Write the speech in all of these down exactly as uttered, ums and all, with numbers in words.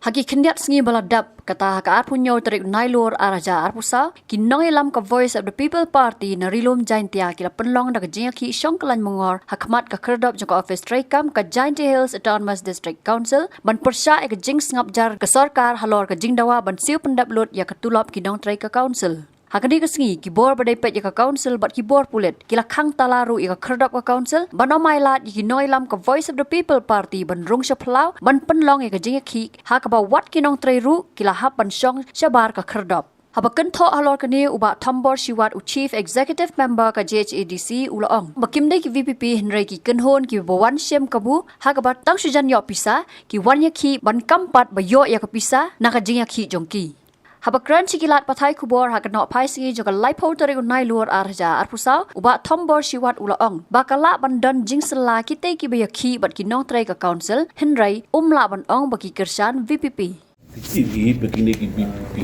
Ha ki khyndiat sngi ba la dep, kata ha ka arphew hynñiew tarik Nailur ar hajar arphew saw, ki nongïalam ka Voice of the People Party na Ri-lum Jaintia ki la pynlong da ka jingïakhih shongkyllaiñ mongor ha khmat ka khyrdop jong ka ophis treikam ka Jaintia Hills Autonomous District Council ban pyrshah ïa ka jingsngap jar ka sorkar halor ka jingdawa ban siew pyndep lut ïa ka tulop ki nongtrei ka council. Ha kane ka sngi, ki bor ba dei peit ïa ka council bad ki bor pulit ki la khang tala ruh ïa ka khyrdop ka council ban ym ailad ïa ki nongïalam ka Voice of the People Party ban rung sha phyllaw ban pynlong ïa ka jingïakhih, ha kaba wat ki nongtrei ruh ki la hap ban shong shabar ka khyrdop. Haba kynthoh halor kane, u Bah Thombor Shiwat, u Chief Executive Member ka J H A D C, u la ong ba kim dei ki V P P hynrei ki kynhun kiba wan shim kabu, ha kaba tang shu jan ïoh pisa ki wan ïakhih ban kam pat ba ïoh ïa ka pisa na ka jingïakhih jong ki. Haba kren sha ki lad pathai khubor ha ka nohphaisngi jong ka laiphew tarik u Nailur ar hajar arphew saw, u Bah Thombor Shiwat u la ong ba ka lah ban don jingsylla kitei kiba ïakhih bad ki nongtrei ka council, hynrei um lah ban ong ba ki kyrshan V P P. Ki tip hi ba kine ki V P P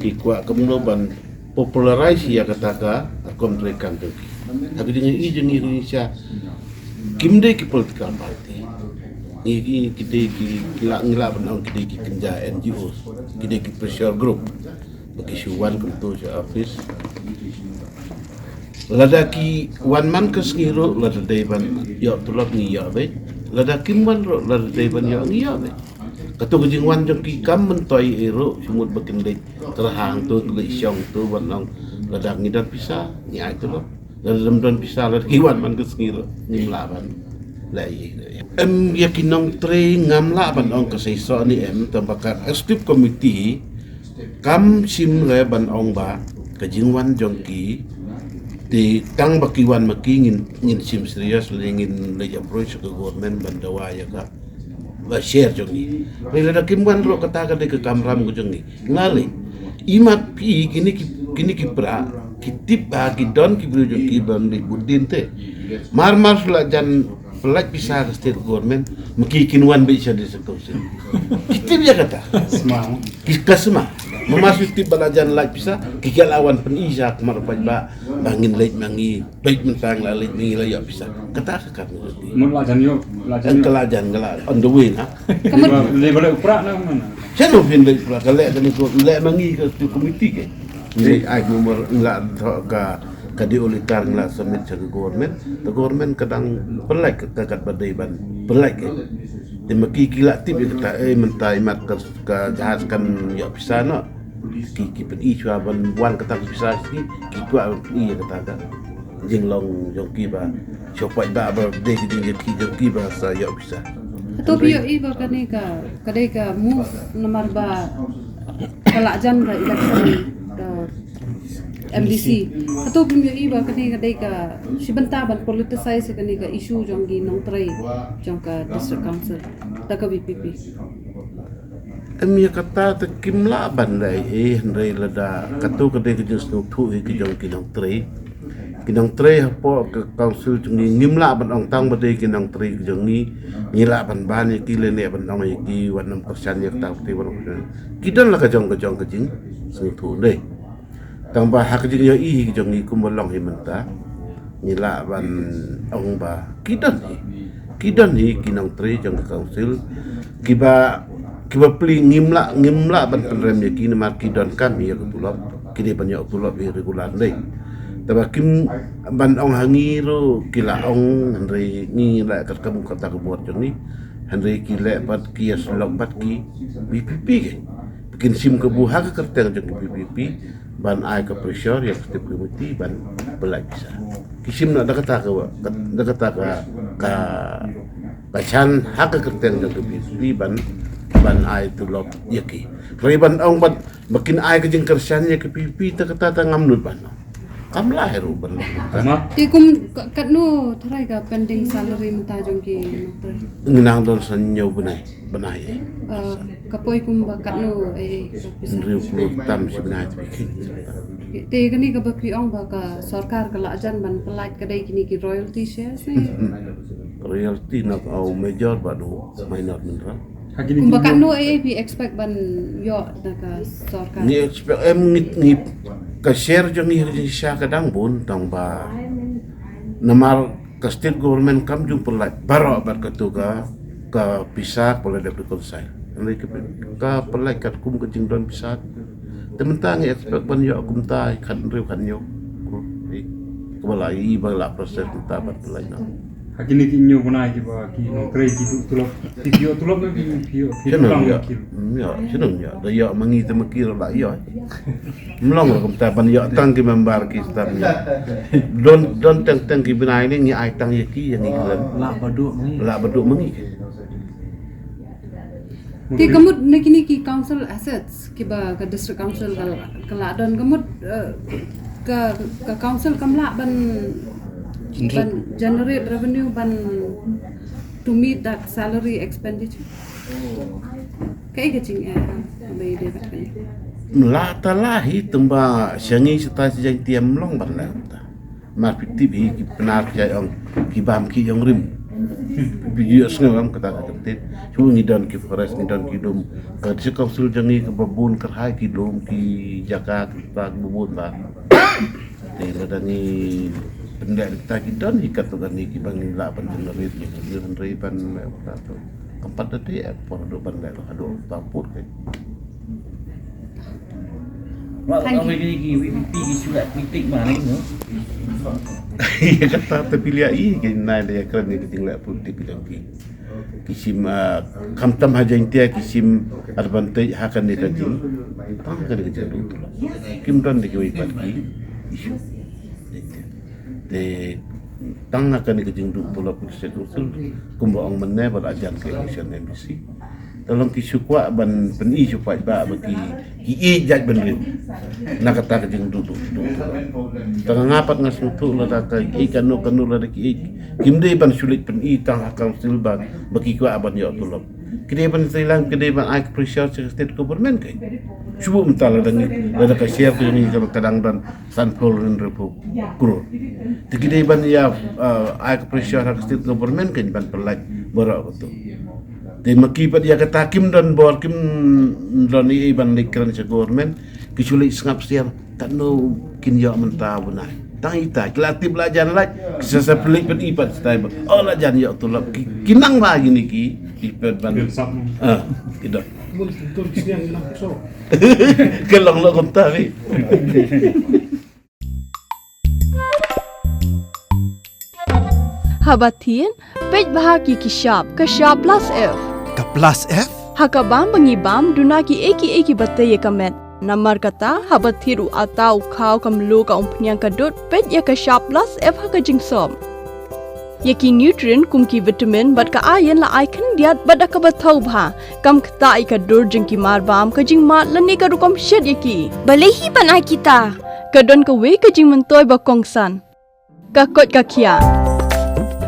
ki kwah kumno ban popularize ïa kata ka rukom treikam jong ki. Ha ka jingïohi jong ngi ruh sha, kim dei ki political party. Ngi, ngi, ki dei ki, ki la, ngi lah ban ong ki dei ki kynja N G Os, ki dei ki pressure group ba ki shu wan kumto sha office. Lada ki wan man ka sngi ruh, lada dei ban ïoh tulop ngi ïoh beit. Lada kim wan ruh, lada dei ban ïoh ngi ïoh beit. Kato ka jingwan jong ki kam myntoi ei ruh, shu mut ba kin leit kyrhang to, kin leit shong to, ban ong lada ngi don pisa ngi ai tulop. Lada ym don pisa, lada ki wan man ka sngi ruh ngim lah ban leh ei ei. Em, ïa ki nongtrei ngam lah ban ong ka seisoh ne em, tang ba ka executive committee kam shim re ban ong ba ka jingwan jong ki, te tang ba ki wan ma ki ngin, ngin shim serious lane ngin leit approach ka government ban dawa ïa ka, ba share jong ngi. Hynrei lada kim wan ruh, kata ka dei ka kamram ka jong ngi. Nga lei, imat phi, kine ki, kine ki pra ki tip ba ki don ki briew jong ki ban leit bud dien te. Mar mar shu la jan pyllait pisa ka state government, ma ki kin wan beit sha district council. Ki tip ïa kata. Sma. Ki ka sma. Mar mar shu tip ba la jan lait pisa, ki, ki la wan pyni sha khmat u paidbah ba ngin leit ma ngi, beit mynta ngi la leit ma ngi la ïoh pisa. Kata ka kat. Mun la jan ïoh, la jan ïoh. Ka la jan, ka la on the way na. Ka mut le ba le u pra na man. Sha no phin leit pra, ka leh kane ko, leh ma ngi ka tu committee ke. Ngi ai number, ngi la thoh ka, ka D O letter ngi la submit sha ka government. Ka government ka dang pyllait ka, ka kat ba dei ban pyllait ke. Te ma ki, ki la tip ïa kata, eh, mynta imat ka, ka jahaj kan ïoh pisa noh. Ki, ki pyni shuwa ban wan kata ka pisa ki, ki kwah ban pyni ïa kata ka jinglong jong ki ba sha paidbah ba dei ka jingïakhih jong ki ba sa ïoh pisa. Hato phi ïohi ba kane ka, ka dei ka move namar ba ka la jan ka election ka M D C. Hato phi ïohi ba kane ka dei ka shi bynta ban politicize kane ka issue jong ki nongtrei jong ka district council da ka V P P. Em, ïa kata te kim lah ban leh ei ei, hynrei lada kato ka dei ka jingsngewthuh hi ki jong ki nongtrei. Ki nongtrei hapoh ka council jong ngi, ngim lah ban ong tang ba dei ki nongtrei ki jong ngi ngi lah ban ban ïa ki lane ban ong ïa ki wat nym kyrshan ïa kata, wat nym kyrshan. Ki don la ka jong ka jong ka jingsngewthuh dei. Tang ba ha ka jingïohi hi ki jong ngi kumba long hi mynta, ngi lah ban ong ba ki don hi, ki don hi ki nongtrei jong ka council kiba, kiba plie, ngim lah, ngim lah ban pynrem ïa ki namar ki donkam ïa ka tulop, ki dei ban ïoh tulop hi regular dei. Te ba kim ban ong ha ngi ruh ki la ong, hynrei ngi la katkam kata ka bor jong ngi, hynrei ki leh pat ki ïasyllok pat ki V P P ke. Kin shim kabu ha ka kyrteng jong ki V P P ban ai ka pressure ïa ka state committee ban pyllait pisa. Ki shim noh da kata ka, da kata ka, ka, ka shan ha ka kyrteng jong ki V P P ban, ban ai tulop ïa ki. Hynrei ban ong ban ba kin ai ka jingkyrshan ïa ki V P P, ta kata ta ngam nud ban ong. Kam lah hi ruh ban ong. Te kum ka, katno tharai ka pending salary mynta jong ki nongtrei? Ngi nang don san hynñiew bnai, bnai. Eh, ka poi kum ba katno, eh, ka pisa? Hynriew klur tam shi bnai te phi. Te kane kaba phi ong ba ka sorkar ka la jan ban pyllait ka dei kine ki royalty shares ne? Royalty na ka, oh, major bad u minor mineral. Kumba katno, eh, phi expect ban ïoh na ka sorkar? Ngi expect, em, ngi, ngi, ka share jong ngi ha ka jingshisha ka dang bun, tang ba namar ka state government kam ju pyllait baroh bad kato ka, ka pisa kaba la dep reconcile. Hynrei ka, ka pynlait katkum ka jingdon pisa. Te mynta ngi expect ban ïoh kumta khathynriew khathynñiew. Kaba la i ba la process mynta ban pynlait noh. Ha kine ki hynñiew bnai kiba ki nongtrei ki duh tulop. Ki ïoh tulop ne ki ïoh ki Shnong ïoh. Ïoh, shnong ïoh. Da ïoh ma ngi te ma ki ruh la ïoh. Mlong ruh kumta ban ïoh tang ki member ki stad. Don, don teng teng ki bnai ne ngi ai tang ïa ki ïa ngi khlem. Lah ba duh ma ngi. Lah ba duh ma ngi. Te ka mut na kine ki council assets kiba ka district council ka, ka la don, ka mut, eh, ka, ka council kam lah ban, ban generate revenue ban to meet that salary expenditure. Kaei ka jing, eh, ba ïadei bad kane? Lah ta lah hi, tangba sha ngi sha tai sha Jaintia mlong ban lah ta. Mar phi tip hi ki Pnar ki ong ki bam ki ong rim. Phi ju sngew ong kata ka kyntit. Shu ngi don ki forest, ngi don ki lum. Ka district council jong ngi kaba bun kyrhai ki lum, ki jaka, ki pa, ki bun ba. Te lada ngi pyndep kita ki don hi katto katne kiba ngi lah ban generate ngi, ngi hynrei ban, eh, kata tu. Kam pat da te, eh, por haduh ban leh haduh ta put ke. Thank you. Ki V P P ki shu leh politik ma ngi, no? Ïa kata te phi leh i, ki nai da ïa kren ïa ki jingleh politik ki jong ki. Ki shim, ah, khamtam ha Jaintia ki shim advantage ha kane ka jing. Tang ha kane ka jingduh tulop. Kim don da kiwei pat ki issue. Te tang ha kane ka jingduh tulop ki sek usul kumba ong mynne ba la jan ka election M D C. Te long ki shu kwah ban pyni shu paidbah ba ki, ki ïeit jaitbynriew. Na kata ka jingduh duh duh tulop. Tang nga pat nga sngewthuh lada ka ïeit kano kano lada ki ïeit kim dei ban shu leit pyni tang ha council ba, ba ki kwah ban ïoh tulop. Ki dei ban seilang, ki dei ban ai ka pressure sha ka state government ka. Shu mynta lada ngi, lada ka share ka ngi ka dang don sanphew hynriewphew klur. Te ki dei ban ïa, uh, ai ka pressure ha ka state government ka ban pynlait baroh kata. Te ma ki pat ïa kata kim don bor, kim don ei ei ban leit kren sha government, ki shu leit sngap siar. Katno kin ïoh mynta u bnai. Tang ita ki la tip la jan lait, ki sa sa pynleit pat i pat stai ba. Oh, la jan ïoh tulop ki, ki nang la kine ki, ki pat ban. Ki sap. Ah, ki don. Mun tun sniang nang so. Ka long lo kumta bi. Haba thied, peit bha ki ki shap, ka shap plus F. Ka plus F? Ha ka bam ba ngi bam, duna kiei kiei kiba tei ïa ka met. Namar kata, haba thied u atta, u khaw, ka mluh, ka umphniang, ka dud, peit ïa ka shap plus F ha ka jingsop. Ïa ki nutrient kum ki vitamin bad ka iron la ai khyndiat bad da kaba thaw bha. Kam ktah ïa ka dur jong ki mar bam, ka jingmad lane ka rukom shet ïa ki. Balei hi ban ai kita? Ka don kawei ka jingmyntoi ba kongsan. Ka koit ka khiah.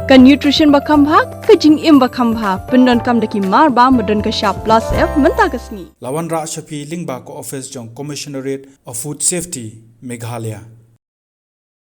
Ka nutrition ba kham bha, ka jingim ba kham bha. Pyndonkam da ki mar bam ba don ka shap plus F mynta ka sngi. La wanrah sha phi lyngba ka office jong Commissionerate of Food Safety, Meghalaya.